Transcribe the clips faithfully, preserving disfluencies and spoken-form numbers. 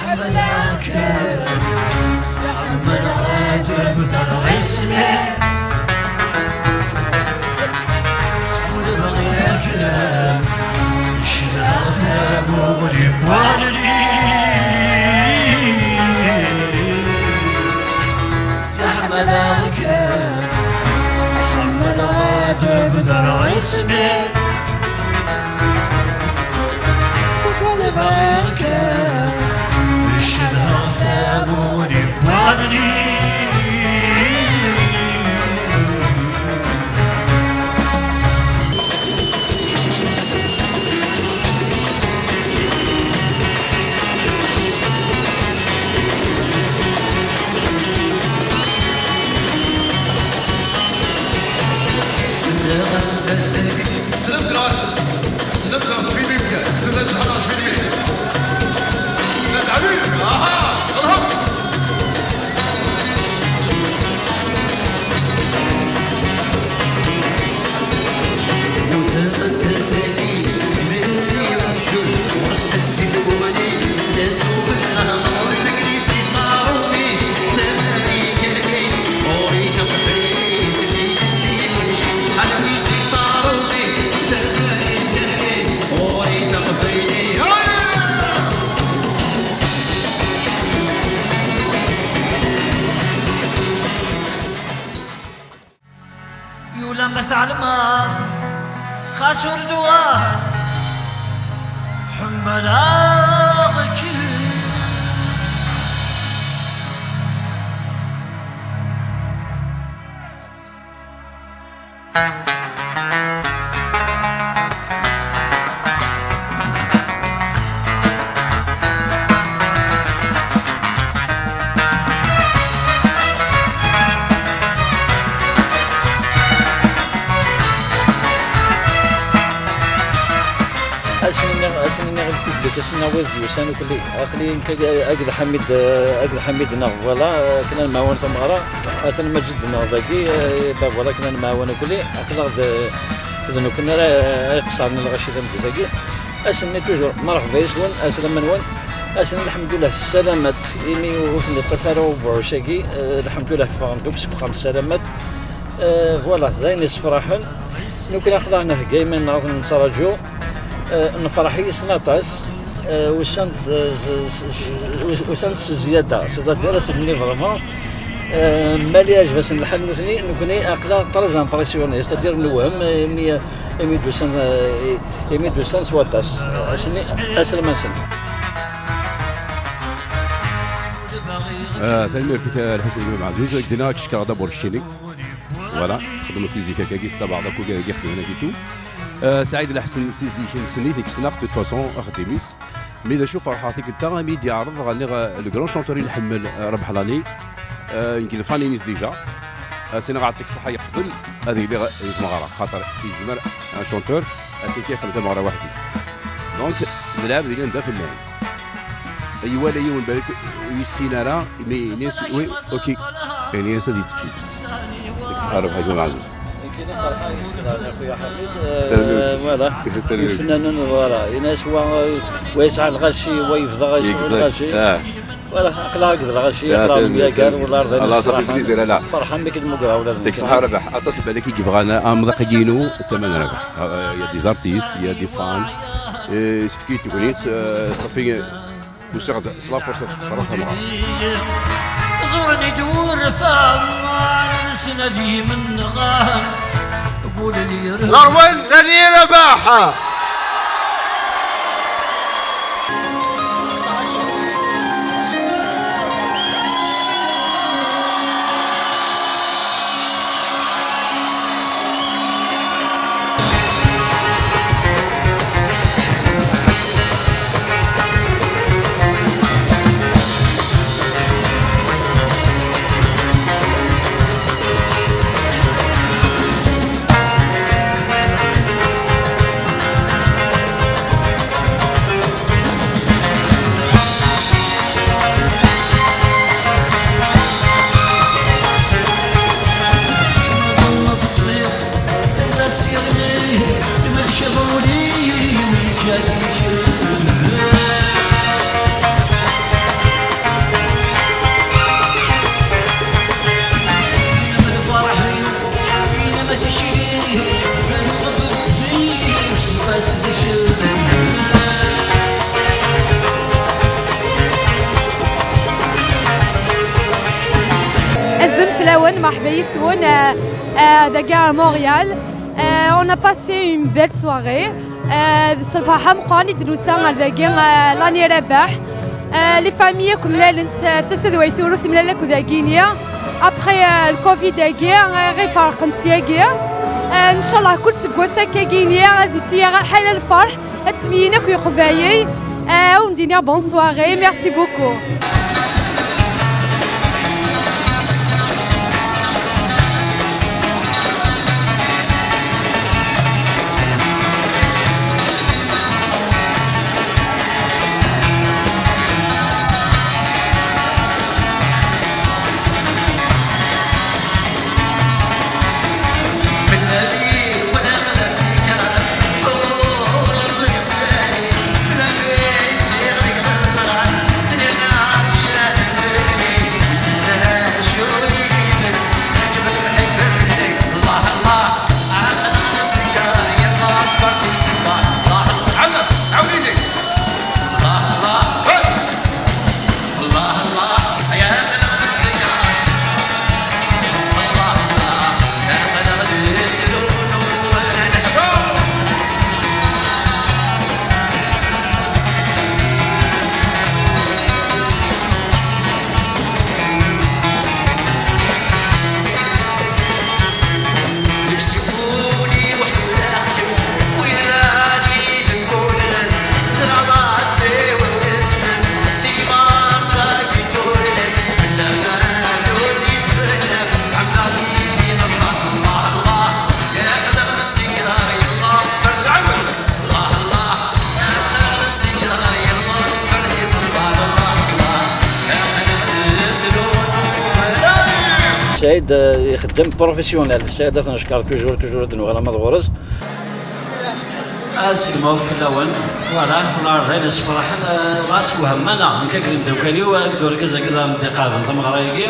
Ḥemmleɣ-kem, ḥemmleɣ ad tebder isem-im. Skud bɣiɣ-kem, cedhaɣ tamuɣli n wallen-im. Ḥemmleɣ-kem, ḥemmleɣ ad tebder isem-im. Skud bɣiɣ-kem, cedhaɣ tamuɣli n wallen-im. Snemt-ɣ, snemt-ɣ tfilmim kan. Tella tebḥa ɣef tfilmim. Nna Zeɛbib, aha, ṛheb. Yula ma tɛelmeḍ, xas ur d-uɣal, ḥemmleɣ-kem. Ad sen-iniɣ, ad sen-iniɣ i le public, ad sen-iniɣ wid d-yusan ukli. Aql-i nekk akked Ḥamid, eh, akked Ḥamid neɣ, voilà, eh, akken ad nemɛawan tameɣra. Atan Maǧid neɣ dagi, eh, ben voilà, akken ad nemɛawan ukli. Aql-aɣ d, d nekkni ara, ara iqeṣṣren i lɣaci tameddit-agi. Ad sen-nini toujours merḥba yes-wen, ɛeslama-nwen. Ad sen-nini lḥemdullah ssalamat, imi ur ten-iṭṭif ara ubeɛɛuc-agi. Eh, lḥemdullah ffɣen-d akk seg uxxam ssalamat. Eh, voilà, d ayen yessefraḥen. Nekkni aql-aɣ nhegga iman-nneɣ, ad ten-nettraǧu. Eh, nefreḥ yes-sen aṭas. Eh, usan-d, eh, s, s, s, us- usan-d s zzyada, c'est-à-dire, ad s-d-nini vraiment, eh, ma la yeɛjeb-asen lḥal nutni, nekkni aql-aɣ très impressionnés, c'est-à-dire newhem, eh, imi, imi d-usan, eh, imi d-usan s waṭas. Eh, ass-nni, aslama-nsen. Ah, tanemmirt-ik a Lḥusin Gma Ɛzuz, ak-d-nniɣ ad k-cekkreɣ d'abord keččini. Voilà, txedmeḍ si zik akkagi s tabaɛḍ akk i xedmen et tout. Euh, Saɛid Lḥsen si zik-nsen i t-ssneɣ, de toute façon, axeddim-is. Mi d acu ferḥeɣ tikkelt-a, imi i d-yeɛreḍ ɣer niɣ, euh, le grand chanteur i nḥemmel, euh, Rabeḥ Lani, euh, nekk d fan-ines déjà. As-iniɣ Ɛeṭṭik ṣṣeḥḥa yeqbel ad iliɣ di tmeɣra, xaṭer yezmer un chanteur, as-iniɣ ixdem tameɣra weḥd-i. Donc, d lɛebd yellan d afellan. Iwala yiwen balak ur yessin ara, imi ini-as, oui, ok. Ini-as ad yettekki. Deg ṣṣeḥḥa Rabeḥ Lani. Nekkini ferḥeɣ yes-k daɣen a xuya Ḥamid. Euh, voilà. Ifennanen, voilà. Ini-as wa, euh, wa yesɛa lɣaci, wa yebda yesɛa lɣaci. Ah. Voilà, aql-aɣ akked lɣaci, aql-aɣ nemyagar, wala rdan. Allah, ça fait plaisir, ala. Ferḥeɣ mi k-id-mugreɣ ula d nekk. Deg ṣṣeḥḥa Rabeḥ, aṭas n balak i yebɣan amḍiq-agi-inu, d tama n Rabeḥ. Ah, il y a des artistes, il y a des fans. Euh, tefki-d tegnit, euh, ṣafi. Usiɣ-d s la force ad qeṣṣreɣ tamɣart. Ẓuren-d wurfan, ssnadi menɣan, gulli ɣer wen rani Rabaḥ. Lawan, merḥba yes-wen, euh, euh, dagi ar Montréal. Euh, on a passé une belle soirée. Euh, s lferḥ ameqqran i d-nusa ar dagi, euh, l'année Rabaḥ. Euh, les familles akk mlalent, euh, tasa d way turew temlal akk dagini. Après, euh, le covid-agi, euh, ɣiferqen syagi. Euh, ncallah kul seg wass akkagini ad d-yili ḥala lferḥ. Ad ttemyinin akk Iqbayel. Euh, ad wen-d-iniɣ bonne soirée, merci beaucoup. Saɛid, euh, ixeddem professionnel. Saɛid ad t-neckeṛ toujours, toujours ad d-nuɣal ama d ɣur-s. Ad segmeɣ akk fell-awen. Voilà, ula ar dayen ssefraḥen, euh, ad twehmem, ala, nekk akked imeddukal-iw, akked urgaz-agi d ameddiq-a, tameɣra-agi.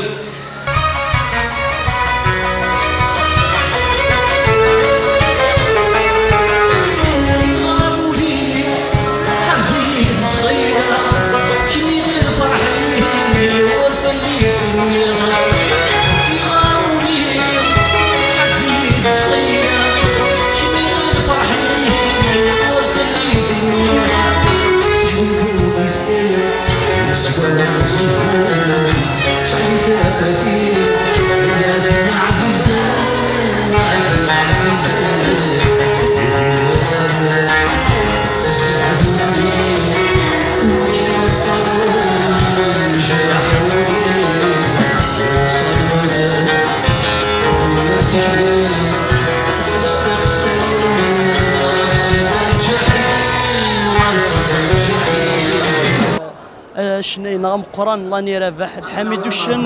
Ccna-nneɣ ameqqran, l'année Rabaḥ, Lḥamid Uccen,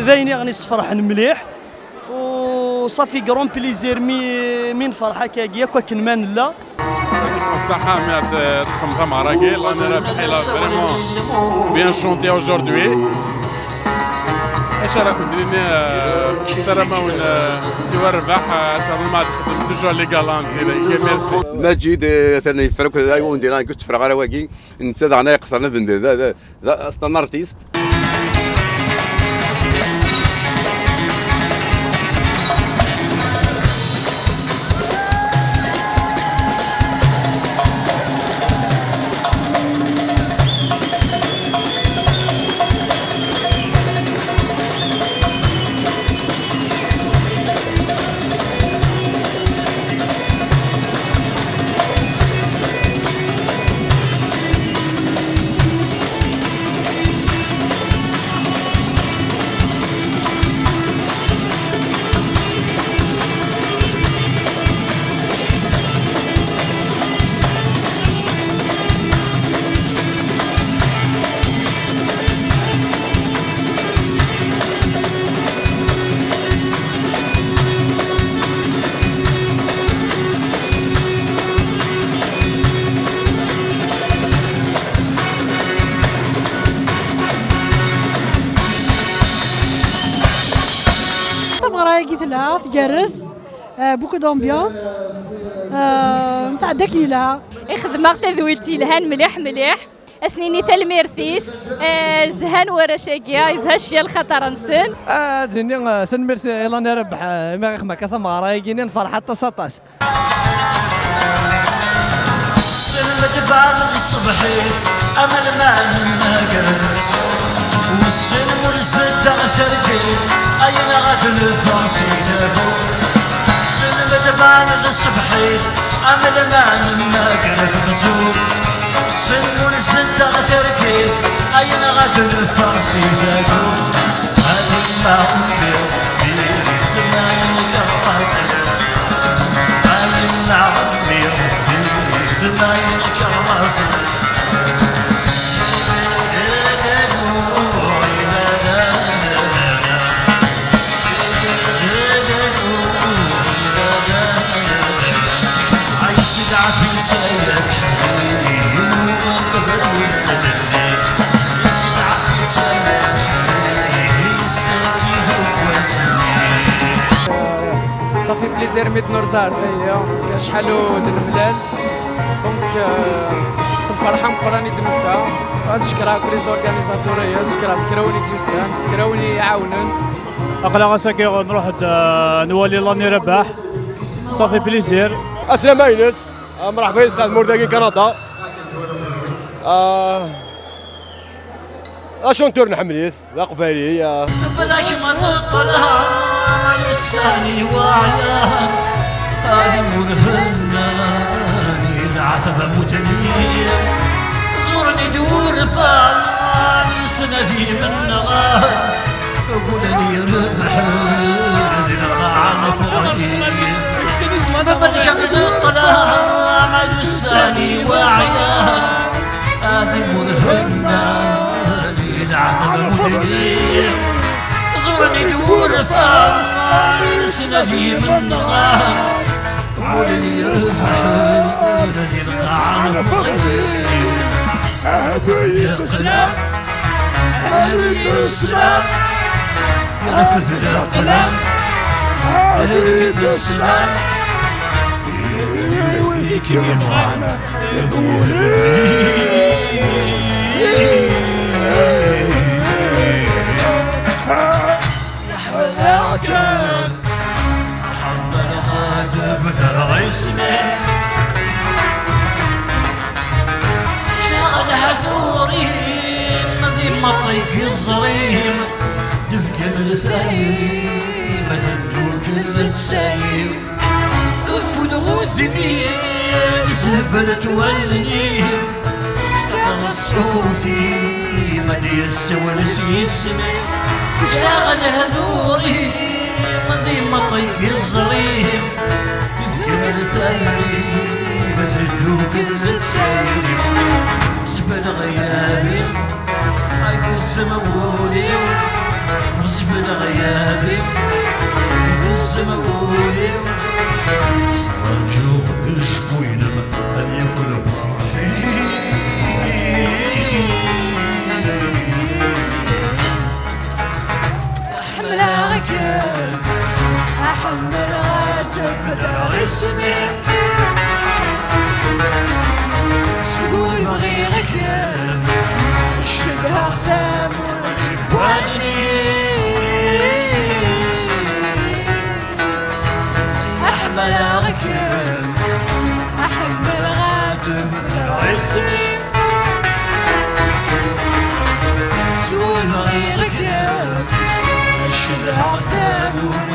d ayen i ɣ-yessefraḥen mliḥ. U ça fait grand plaisir mi, mi nferḥ akkagi, akk akken ma nella. Ṣṣaḥa mi ad txedmem tameɣra-agi, l'année Rabaḥ, il a vraiment bien chanté aujourd'hui. Acu ara kent-nini, euh, ssarameɣ-awen, euh, siwa rrbeḥ, euh, ad tɛawnem ad txedmem toujours les galants, merci. Maǧid, euh, atan yeffer akk, ay, ur ndiɣ, ur tteffreɣ ara wagi. Netta daɣen ay iqeṣṣren, d, d, d, d, c'est un artiste. Tameɣra-agi telha, tgerrez, euh, beaucoup d'ambiance, euh, nteɛdda akken yelha. Ixdem-aɣ tadwilt yelhan mliḥ, mliḥ. Ad s-nini tanemmirt-is, eh, zhan warrac-agi, yezha ccya lxaṭer-nsen. Ad d-nini, eh, tanemmirt i Lani Rabeḥ, eh, imi ɣ-ixdem akka tameɣra-agi-nni, nferḥ aṭas, aṭas. Sselmed beɛd ṣṣbeḥ-ik, amelman nnager. Wissen ur zeddeɣ targit, ayen ɣad lfeɣ si tagut. Sselmed beɛd ṣṣbeḥ-ik, amelman nnager tebzut. Wissen ur zeddeɣ targit, ayen ɣad lfeɣ si tagut. Ayen ma ɣemmiɣ, di ssmayen kerrasen. Ayen ma ɣemmiɣ, di ssmayen kerrasen. Ça fait plaisir imi d-nurẓa ar daya, acḥal ur d-nemlal. Donc, euh, s lferḥ ameqqran i d-nusa. Ad cekkreɣ akk les organisateurs-aya, ad cekkreɣ s kra win i d-yusan, s kra win i iɛawnen. Aql-aɣ ass-agi nruḥ-d, euh, nwali Lani Rabeḥ. Ça fait plaisir. Aslama-ines, ah, mreḥba yes-s, Ɛedmur dagi Kanada. Ah, d acuntur nḥemmel-it, d aqbayli, ah. Bla kemm neṭṭel ussan-iw ɛyan, ad imur hennan, i leɛtab amutli. Ẓuren-id urfan, s nadam-nneɣ. Agulen irebḥen di lqaɛa n Fɣil. Mebla kemm neṭṭel ussan-iw ɛyan, ad imur hennan, i leɛtab amutli. Ẓuren-id urfan, s nadam-nneɣ. Agulen irebḥen di lqaɛa n Fɣil. Ahat yid-s la, ahat yid-s la, irfed leqlam, ahat yid-s la, i win i k-yebɣan, d wul-nni. Ḥemmleɣ-kem. Ḥemmleɣ ad bedreɣ isem-im. Caɣ lehdur-im d imeṭṭi n yiẓri-m, d-fken tayri-m, teddukel tayri-m. Afud ɣudem-im, zheblet wallen-im. Ctaqeɣ ṣṣut-im ad d-yessiwel s yisem-im. Ctaqeɣ lehdur-im d imeṭṭi n yiẓri-m. Tefkiḍ tayri-m teddukel d tayri-m. Zbel ɣyab-im, ay tessem wul-iw. Zbel ɣyab-im, ay tessem wul-iw. Ttṛaǧuɣ acku-inem ad yakel lferḥ-iw. Ḥemmleɣ-kem, ḥemmleɣ ad tebder isem-im. Seg ul bɣiɣ-kem, cedhaɣ tamurt n wallen-im. Ḥemmleɣ-kem, ḥemmleɣ ad tebder isem-im. Seg ul bɣiɣ-kem, cedhaɣ tamurt